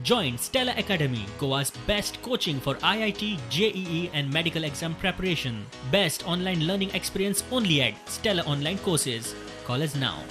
Join Stellar Academy, Goa's best coaching for IIT, JEE and medical exam preparation. Best online learning experience only at Stellar Online Courses. Call us now.